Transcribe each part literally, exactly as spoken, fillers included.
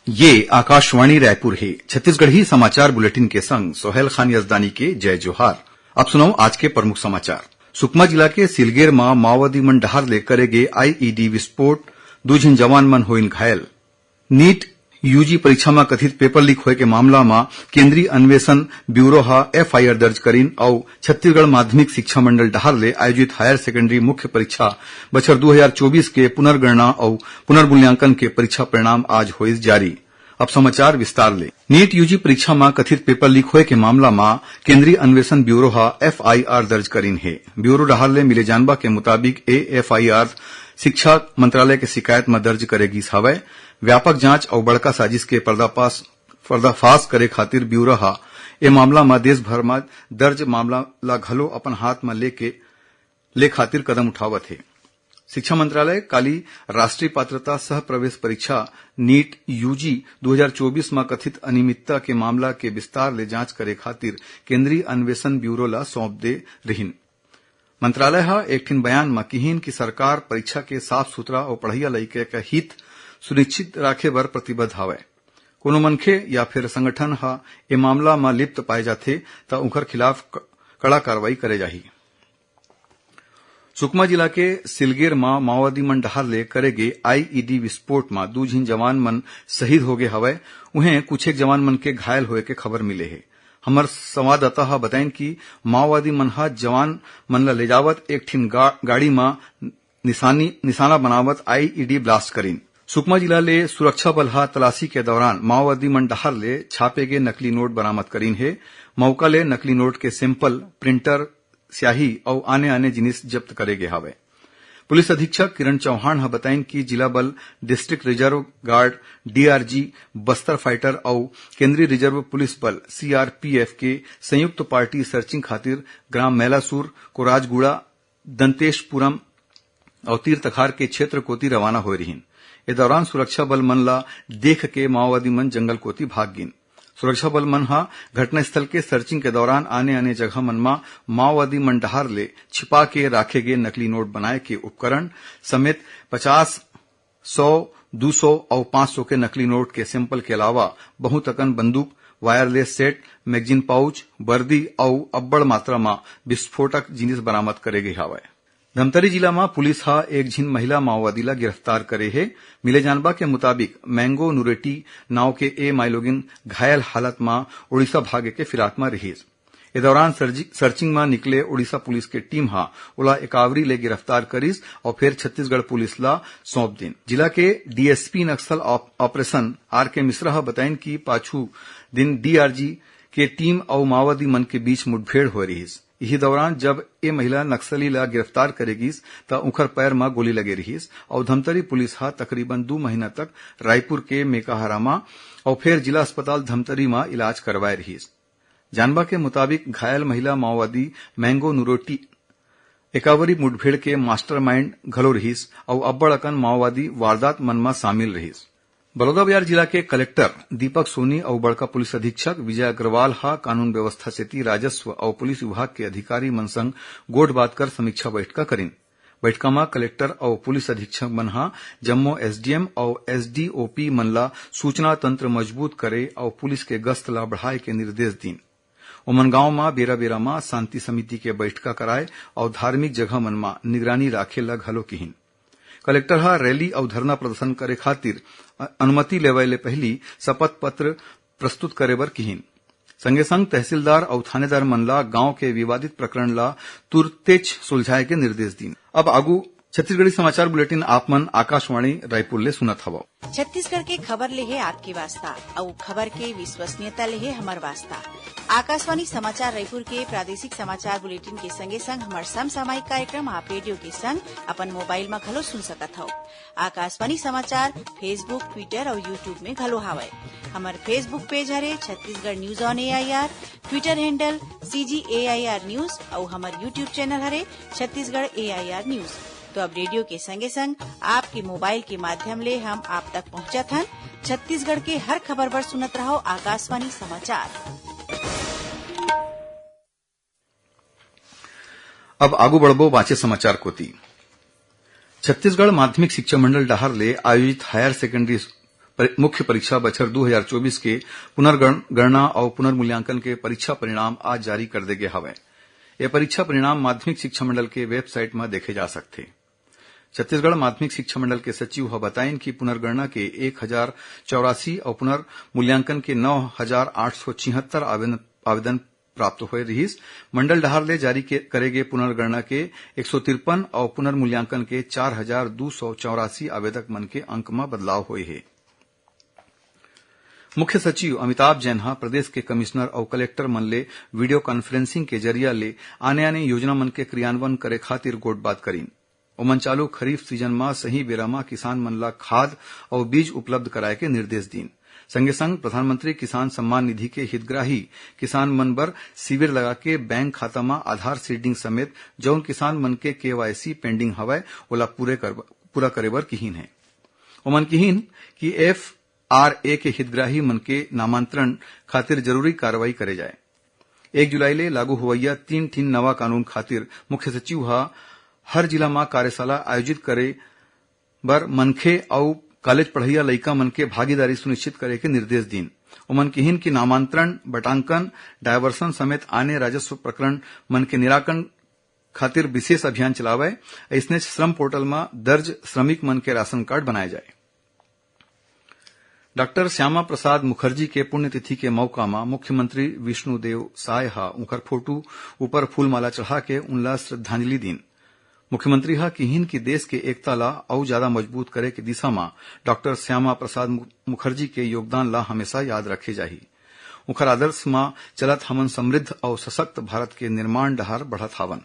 ये आकाशवाणी रायपुर हे। छत्तीसगढ़ी समाचार बुलेटिन के संग सोहेल खान यजदानी के जय जोहार। अब सुनव आज के प्रमुख समाचार। सुकमा जिला के सिलगेर म माओवादी मन डहार ले करे गे आईईडी विस्फोट, दू झिन जवान मन होइन घायल। नीट यूजी परीक्षा म कथित पेपर लीक होए के मामला म केंद्रीय अन्वेषण ब्यूरो ह एफआईआर दर्ज करिन अउ छत्तीसगढ़ माध्यमिक शिक्षा मंडल डहार ले आयोजित हायर सेकेंडरी मुख्य परीक्षा बछर दू हजार चौबीस के पुनर्गणना अउ पुनर्मूल्यांकन के परीक्षा परिणाम आज होइस जारी। अब समाचार विस्तार ले। नीट यूजी परीक्षा म कथित पेपर लीक होए के मामला म केंद्रीय अन्वेषण ब्यूरो ह एफआईआर दर्ज करिन हे। ब्यूरो डहार ले मिले जानबा के मुताबिक ए एफआईआर शिक्षा मंत्रालय के शिकायत म दर्ज करे गिस हवय। व्यापक जांच अउ बड़का साजिश के पर्दाफाश, पर्दाफाश करे खातिर ब्यूरो ह ए मामला म देश भर म दर्ज मामला ल घलो अपन हाथ म लेके, ले खातिर कदम उठावत हे। शिक्षा मंत्रालय काली राष्ट्रीय पात्रता सह प्रवेश परीक्षा नीट यूजी दू हजार चौबीस म कथित अनियमितता के मामला के विस्तार ले जांच करे खातिर केंद्रीय अन्वेषण ब्यूरो ल सौंप दे रिहिन। मंत्रालय ह एक ठिन बयान म किहिन कि सरकार परीक्षा के साफ सुथरा अउ पढ़इया लइका के हित सुनिश्चित राखे बर प्रतिबद्ध हवय। कोनो मनखे या फिर संगठन ह ए मामला म लिप्त पाए जाथे, त उंखर खिलाफ क-, कड़ा कार्रवाई करे जाही। सुकमा जिला के सिलगेर म माओवादी मन डहार ले करे गे आईईडी विस्फोट म दू झिन जवान मन शहीद होगे हवय। उहें, कुछ एक जवान मन के घायल होए के खबर मिले हे। हमर संवाददाता ह बताइन कि माओवादी मन ह जवान मन ल ले जावत एक ठिन गा-, गाड़ी म निशानी, निशाना बनावत आईईडी ब्लास्ट करिन। सुकमा जिला ले सुरक्षा बल ह तलाशी के दौरान माओवादी मन डहार ले छापे गे नकली नोट बरामद करिन हे। मौका ले नकली नोट के सैंपल, प्रिंटर, स्याही अउ आने-आने जिनिस जब्त करे गे हावय। पुलिस अधीक्षक किरण चौहान ह बताइन कि जिला बल, district reserve guard, DRG, Bastar fighter अउ केंद्रीय रिजर्व पुलिस बल, सीआरपीएफ, के संयुक्त पार्टी सर्चिंग खातिर ग्राम मैलासुर, कोराजगुड़ा, दंतेशपुरम अउ तीर तखार के क्षेत्र कोति रवाना होए रिहिन। ए दौरान सुरक्षा बल मन ला देख के माओवादी मन जंगल कोति भाग गिन। सुरक्षा बल मन ह घटनास्थल के सर्चिंग के दौरान आने-आने जगह मन म माओवादी मन डहार ले छिपा के राखे गे नकली नोट बनाए के उपकरण समेत पचास, सौ, दू सौ अउ पाँच सौ के नकली नोट के सैंपल के अलावा बहुत अकन बंदूक, वायरलेस सेट, मैगजीन पाउच, वर्दी अउ अब्बड़ मात्रा म विस्फोटक जिनिस बरामद करे गे हावय। धमतरी जिला म पुलिस ह एक झिन महिला माओवादी ला गिरफ्तार करे हे। मिले जानबा के मुताबिक, मैंगो नुरेटी नाव के ए माईलोगिन घायल हालत म ओडिशा भागे के फिराक म रिहिस। ए दौरान सर्जि-, सर्चिंग म निकले ओडिशा पुलिस के टीम ह ओला एकावरी ले गिरफ्तार करिस अउ फेर छत्तीसगढ़ पुलिस ला सौंप दिन। जिला के डीएसपी नक्सल ऑप-, ऑपरेशन आर के मिश्रा ह बताइन कि पाछू दिन डीआरजी के टीम अउ माओवादी मन के बीच मुठभेड़ होए रिहिस। इही दौरान जब ए महिला नक्सली ला गिरफ्तार करे गिस, त उंखर पैर म गोली लगे रिहिस अउ धमतरी पुलिस ह तकरीबन दू महीना तक रायपुर के मेकाहारा म अउ फेर जिला अस्पताल धमतरी म इलाज करवाए रिहिस। जानबा के मुताबिक, घायल महिला माओवादी मैंगो नुरोटी एकावरी मुठभेड़ के मास्टरमाइंड घलो रिहिस अउ अब्बड़ अकन माओवादी वारदात मन म शामिल रिहिस। बलौदाबाजार जिला के कलेक्टर दीपक सोनी अउ बड़का पुलिस अधीक्षक विजय अग्रवाल ह कानून व्यवस्था सेती राजस्व अउ पुलिस विभाग के अधिकारी मन संग गोठ बात कर समीक्षा बैठका करिन। बैठका म कलेक्टर अउ पुलिस अधीक्षक मन ह जम्मो एसडीएम अउ एसडीओपी मन ला सूचना तंत्र मजबूत करे अउ पुलिस के गश्त ला बढ़ाए के निर्देश दीन। ओमन गांव म बेरा-बेरा म शांति समिति के बैठका कराए अउ धार्मिक जगह मन म निगरानी राखे ल घलो किहिन। कलेक्टर ह रैली अउ धरना प्रदर्शन करे खातिर अ-, अनुमति लेवय ले पहिली शपथ पत्र प्रस्तुत करे बर किहिन। संगे संग तहसीलदार अउ थानेदार मन ला गांव के विवादित प्रकरण ला तुरतेच सुलझाए के निर्देश दीन। अब आगू छत्तीसगढ़ी समाचार बुलेटिन आप मन आकाशवाणी रायपुर ले सुनत हवव। छत्तीसगढ़ के खबर ले हे आपके वास्ता, अउ खबर के विश्वसनीयता ले हे हमर वास्ता। आकाशवाणी समाचार रायपुर के प्रादेशिक समाचार बुलेटिन के संगे संग हमर समसामयिक कार्यक्रम आप रेडियो के संग अपन मोबाइल म घलो सुन सकत हव। आकाशवाणी समाचार Facebook, Twitter अउ YouTube में घलो हावय। हमर Facebook पेज हरे Chhattisgarh news on AIR, Twitter handle CG AIR news अउ हमर YouTube चैनल हरे छत्तीसगढ़ एआईआर न्यूज। तो अब रेडियो के संगे संग आपके मोबाइल के माध्यम ले हम आप तक पहुंचत हन। छत्तीसगढ़ के हर खबर बर सुनत रहव आकाशवाणी समाचार। अब आगू बढ़बो बांचे समाचार कोति। छत्तीसगढ़ माध्यमिक शिक्षा मंडल डहार ले आयोजित हायर सेकेंडरी परि-, मुख्य परीक्षा बछर दू हजार चौबीस के पुनर्गण-, गणना अउ पुनर्मूल्यांकन के परीक्षा परिणाम आज जारी कर दे गे हवय। ये परीक्षा परिणाम माध्यमिक शिक्षा मंडल के website म देखे जा सकथे। छत्तीसगढ़ माध्यमिक शिक्षा मंडल के सचिव ह बताइन कि पुनर्गणना के एक हजार चौरासी अउ पुनर्मूल्यांकन के नौ हजार आठ सौ छिहत्तर आवेदन, आवेदन प्राप्त होए रिहिस। मंडल डहार ले जारी के, करे गे पुनर्गणना के एक सौ तिरपन अउ पुनर्मूल्यांकन के चार हजार दू सौ चौरासी आवेदक मन के अंक म बदलाव होए हे। मुख्य सचिव अमिताभ जैन ह प्रदेश के कमिश्नर अउ कलेक्टर मन ले video conferencing के जरिया ले आने-आने योजना मन के क्रियान्वयन करे खातिर गोठबात करीन। ओमन चालू खरीफ सीजन म सही बेरा म किसान मन ल खाद अउ बीज उपलब्ध कराए के निर्देश दीन। संगे संग प्रधानमंत्री किसान सम्मान निधि के हितग्राही किसान मन बर शिविर लगा के बैंक खाता म आधार सीडिंग समेत जउन किसान मन के केवाईसी पेंडिंग हवय, ओला पूरे कर, पूरा करे बर किहीन हे। ओमन किहीन कि एफआरए के हितग्राही मन के नामांतरण खातिर जरूरी कार्रवाई करे जाए। एक जुलाई ले लागू होवइया तीन ठिन नवा कानून खातिर मुख्य सचिव ह हर जिला म कार्यशाला आयोजित करे बर मनखे अउ कॉलेज पढ़इया लइका मन के भागीदारी सुनिश्चित करे के निर्देश दीन। ओमन किहीन कि नामांतरण, बटांकन, डायवर्सन समेत आने राजस्व प्रकरण मन के निराकरण खातिर विशेष अभियान चलावय। अइसने श्रम पोर्टल म दर्ज श्रमिक मन के राशन कार्ड बनाए जाए। डॉक्टर श्यामा प्रसाद मुखर्जी के पुण्यतिथि के मौका म मुख्यमंत्री विष्णुदेव साय ह उंखर फोटो ऊपर फूलमाला चढ़ा के उनला श्रद्धांजलि दीन। मुख्यमंत्री ह किहीन कि देश के एकता ला अउ जादा मजबूत करे के दिशा म डॉक्टर श्यामा प्रसाद मु-, मुखर्जी के योगदान ला हमेशा याद रखे जाही। उंखर आदर्श म चलत हमन समृद्ध अउ सशक्त भारत के निर्माण डहार बढ़त हावन।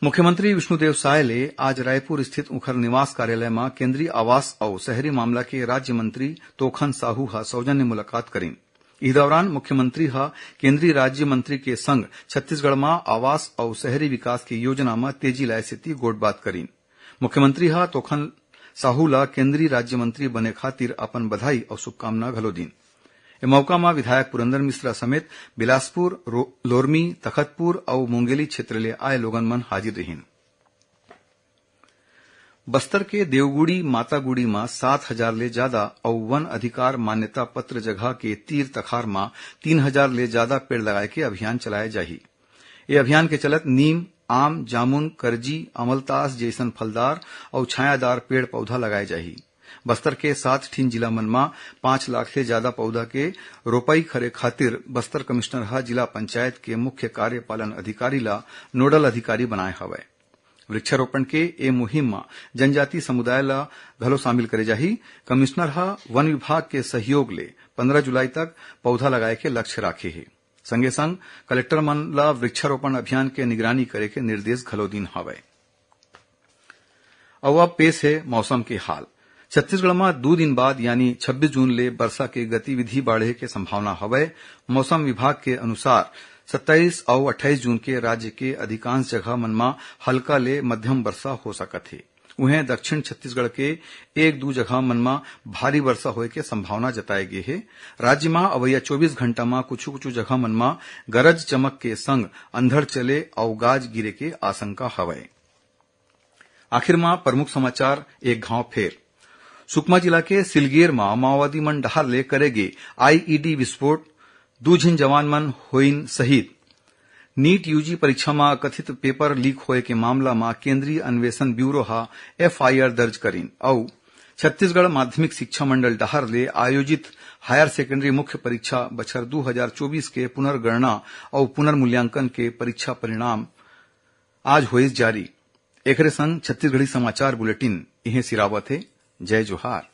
मुख्यमंत्री विष्णुदेव साय ले आज रायपुर स्थित उंखर निवास कार्यालय म केंद्रीय आवास अउ शहरी मामला के राज्य मंत्री तोखन साहू ह सौजन्य मुलाकात करीन। इही दौरान मुख्यमंत्री ह केंद्रीय राज्य मंत्री के संग छत्तीसगढ़ म आवास अउ शहरी विकास के योजना म तेजी लाए सेती गोठबात करीन। मुख्यमंत्री ह तोखन साहू ल केंद्रीय राज्य मंत्री बने खातिर अपन बधाई अउ शुभकामना घलो दीन। ए मौका म विधायक पुरंदर मिश्रा समेत बिलासपुर, रो-, लोरमी, तखतपुर अउ मुंगेली क्षेत्र ले आए लोगन मन हाजिर रिहीन। बस्तर के देवगुड़ी मातागुड़ी म सात हजार ले जादा अउ वन अधिकार मान्यता पत्र जगह के तीर तखार म तीन हजार ले जादा पेड़ लगाए के अभियान चलाए जाही। ए अभियान के चलत नीम, आम, जामुन, करजी, अमलतास जइसन फलदार अउ छायादार पेड़ पौधा लगाए जाही। बस्तर के सात ठिन जिला मन म पाँच लाख ले जादा पौधा के रोपई करे खातिर बस्तर कमिश्नर ह जिला पंचायत के मुख्य कार्यपालन अधिकारी ल नोडल अधिकारी बनाए हवय। वृक्षारोपण के ए मुहिम म जनजाति समुदाय ल घलो शामिल करे जाही। कमिश्नर ह वन विभाग के सहयोग ले पंद्रह जुलाई तक पौधा लगाए के लक्ष्य राखे हे। संगे संग कलेक्टर मन ल वृक्षारोपण अभियान के निगरानी करे के निर्देश घलो दीन हवय। अउ अब पेश हे मौसम के हाल। छत्तीसगढ़ म दू दिन बाद यानी छब्बीस जून ले बरसा के गतिविधि बाढ़े के संभावना हवय। मौसम विभाग के अनुसार सत्ताईस अउ अट्ठाईस जून के राज्य के अधिकांश जगह मन म हल्का ले मध्यम बरसा हो सकत हे। उहें, दक्षिण छत्तीसगढ़ के एक दू जगह मन म भारी बरसा होए के संभावना जताए गे हे। राज्य म अवइया चौबीस घंटा म कुछु-कुछु जगह मन म गरज चमक के संग अंधड़ चले अउ गाज गिरे के आशंका हवय। आखिर म प्रमुख समाचार एक घांव फेर। सुकमा जिला के सिलगेर म माओवादी मन डहार ले करे गे आईईडी विस्फोट, दू झिन जवान मन होइन शहीद। नीट यूजी परीक्षा म कथित पेपर लीक होए के मामला म केंद्रीय अन्वेषण ब्यूरो ह एफआईआर दर्ज करीन अउ छत्तीसगढ़ माध्यमिक शिक्षा मंडल डहार ले आयोजित हायर सेकेंडरी मुख्य परीक्षा बछर दू हजार चौबीस के पुनर्गणना अउ पुनर्मूल्यांकन के परीक्षा परिणाम आज होइस जारी। एकरे संग छत्तीसगढ़ी समाचार बुलेटिन इहें सिरावत हे। जय जोहार।